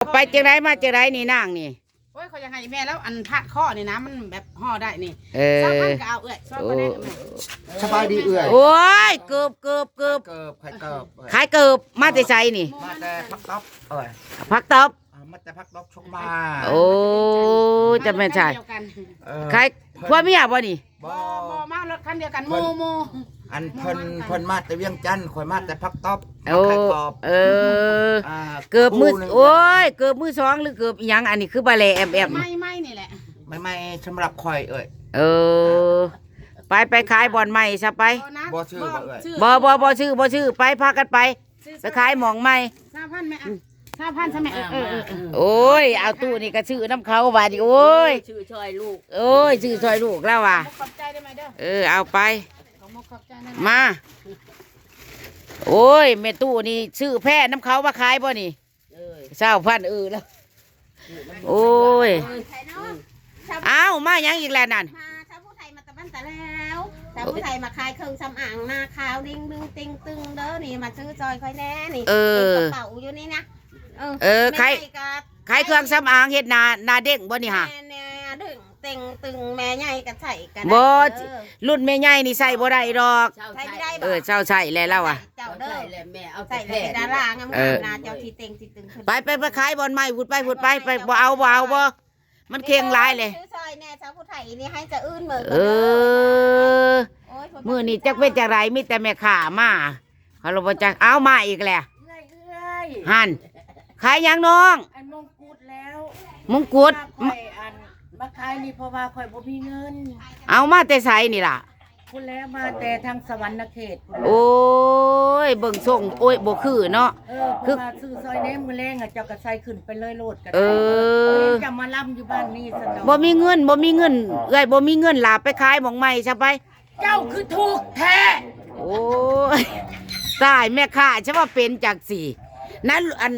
ໄປຈັ່ງໃດມາຈັ່ງໃດນີ້ນາງນີ້? ໂອ້ຍ ຂ້ອຍຢາກໃຫ້ແມ່ລາວອັນພາດຄໍນີ້ນະ ມັນແບບຫໍ່ໄດ້ນີ້. ເອີ ຊາວພັນກໍເອົາເອື້ອຍ ຊ່ອຍຂ້ອຍແດ່. ສະບາຍດີເອື້ອຍ. ໂອ້ຍ ເກີບ ເກີບ ເກີບ ເກີບ ຂາຍເກີບ ເອີຍ ຂາຍເກີບ ມາແຕ່ໃສນີ້? ມາແຕ່ຜັກຕອບເອີຍ. ຜັກຕອບ ອ່າ ມາແຕ່ຜັກຕອບຊົກມາ. ໂອ້ ຈະແມ່ນໃຊ່ ເອີ ຂາຍ ເພິ່ນ ຜົວເມຍບໍ່ນີ້? ບໍ່ ບໍ່ ບໍ່ ມາລົດຄັນດຽວກັນ ໝູ່ ໝູ່ ອັນເພິ່ນ ເພິ່ນມາແຕ່ວຽງຈັນ ຂ້ອຍມາແຕ່ຜັກຕອບ. ໂອ້ ມາຂາຍເກີບ ເອີ ອ່າ ເກີບມື ຄູ່ໜຶ່ງ ໂອ້ຍ ເກີບມືສອງ ຫຼືເກີບອີ່ຫຍັງ ອັນນີ້ຄືບາແຫຼແອບໆ ໃໝ່ໆນີ້ແຫຼະ ໃໝ່ໆສຳລັບຂ້ອຍເອີຍ. ເອີ ໄປ ໄປຂາຍບ່ອນໃໝ່ຊະໄປ. ບໍ່ນະ ບໍ່ຊື້ບໍ່ເອື້ອຍ? ບໍ່ ບໍ່ ບໍ່ຊື້ ບໍ່ຊື້ ໄປ ພາກັນໄປ ໄປຂາຍໝ່ອງໃໝ່. ຊາວພັນແມ່ ອືມ ຊາວພັນຊະແມ່. ເອີ ເອີ ເອີ ເອີ ໂອ້ຍ ເອົາຕູ້ນີ້ກໍຊື້ນຳເຂົາບາດນີ້. ໂອ້ຍ ຊື້ຊ່ອຍລູກ ໂອ້ຍ ຊື້ຊ່ອຍລູກລາວວ່າ. ຂອບໃຈເດີແມ່ເດີ. ເອີ ເອົາໄປ ຂອບໃຈນະ ມາ. ໂອ້ຍ ແມ່ຕູ້ນີ້ຊື້ແພ້ນຳເຂົາມາຂາຍບໍ່ນີ້? ເອີຍ ຊາວພັນ ເອີລະ. ໂອ້ຍ ເອີຍ ເອົ້າ ມາຫຍັງອີກແລ້ວນັ້ນ? ມາ ຊາວຜູ້ໄທມາຕະບັນຕະແລ້ວ ຊາວຜູ້ໄທມາຂາຍເຄື່ອງສຳອາງ ໜ້າຂາວດິງດຶງຕິງຕຶງເດີນີ້ ມາຊື້ຊ່ອຍຂ້ອຍແດ່ນີ້. ເອີ ເປັນກະເປົາຢູ່ນີ້ນະ. ເອີ ເອີ ຂາຍ ແມ່ໃຫຍ່ກໍຂາຍເຄື່ອງສຳອາງ ເຮັດໜ້າ ໜ້າເດ້ງບໍ່ນີ້ຫະ? ແມ່ນແນ່ ດຶງເຕັງຕຶງ ແມ່ໃຫຍ່ກໍໃສ່ກໍໄດ້. ບໍ່ ເອີ ລຸ້ນແມ່ໃຫຍ່ນີ້ໃສ່ບໍ່ໄດ້ດອກ. ໃສ່ບໍ່ໄດ້ບໍ່? ເອີ ເຊົາໃສ່ແລ້ວລາວວ່າ. ເຈົ້າເດີ ໃສ່ແລ້ວແມ່ເອົາແຕ່ແຜ່ ໃສ່ແລ້ວເປັນດາລາງາມໆ ເອີ ນະ ເຈົ້າຊິເຕັງຊິຕຶງຂຶ້ນ. ໄປ ໄປ ໄປຂາຍບ່ອນໃໝ່ພຸ້ນໄປ ພຸ້ນໄປ ໄປ ບໍ່ເອົາ ບໍ່ເອົາ ບໍ່ ມັນເຄັ່ງຫຼາຍເລີຍ. ຊື້ຊ່ອຍແດ່ ຊາວຜູ້ໄທນີ້ໃຫ້ຈະອື່ນເມີ. ເອີ ໂອ້ຍ ມື້ນີ້ຈັກເປັນຈັ່ງໃດ ມີແຕ່ແມ່ຄ້າມາ ເຂົາລະບໍ່ຈັກ. ເອົາ ມາອີກແລ້ວ ເອື້ອຍ ເອື້ອຍ ຫັ້ນ ຂາຍຫຍັງນ້ອງ? ອັນມງກຸດແລ້ວ ມງກຸດ ຂ້ອຍອັນມາຂາຍນີ້ ເພາະວ່າຂ້ອຍບໍ່ມີເງິນ. ເອົາມາແຕ່ໃສນີ້ລະ? ພຸ້ນແຫຼະ ມາແຕ່ທາງສະຫວັນນະເຂດພຸ້ນແຫຼະ. ໂອ້ຍ ເບິ່ງຊົງ ໂອ້ຍ ບໍ່ຄືເນາະ. ເອີ ຄື ເພາະວ່າຊື້ຊ່ອຍແດ່ ມື້ແລງເຈົ້າກໍໃສ່ຂຶ້ນໄປເລີຍໂລດກໍໄດ້. ເອີ ເຈົ້າມາລຳຢູ່ບ້ານນີ້ຊັ້ນດອກ. ບໍ່ມີເງິນ ບໍ່ມີເງິນ ເອື້ອຍບໍ່ມີເງິນ ລະໄປຂາຍໝ່ອງໃໝ່ຊະໄປ. ເຈົ້າຄືຖືກແທ້. ໂອ້ຍ ຕາຍ ແມ່ຄ້າ ຈະວ່າເປັນຈັ່ງຊີ້ນະ. ອັນ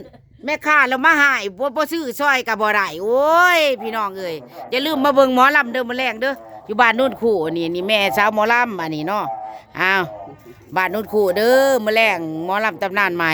ແມ່ຄ້າລະມາຮ້າຍ ບໍ່ ບໍ່ຊື້ຊ່ອຍກໍບໍ່ໄດ້. ໂອ້ຍ ພີ່ນ້ອງເອີຍ ຢ່າລືມມາເບິ່ງໝໍລຳເດີ ມື້ແລງເດີ ຢູ່ບ້ານໂນນຄູ້ນີ້. ນີ້ແມ່ສາວໝໍລຳອັນນີ້ເນາະ. ອ້າວ ບ້ານໂນນຄູ້ເດີ ມື້ແລງໝໍລຳຕຳນານໃໝ່.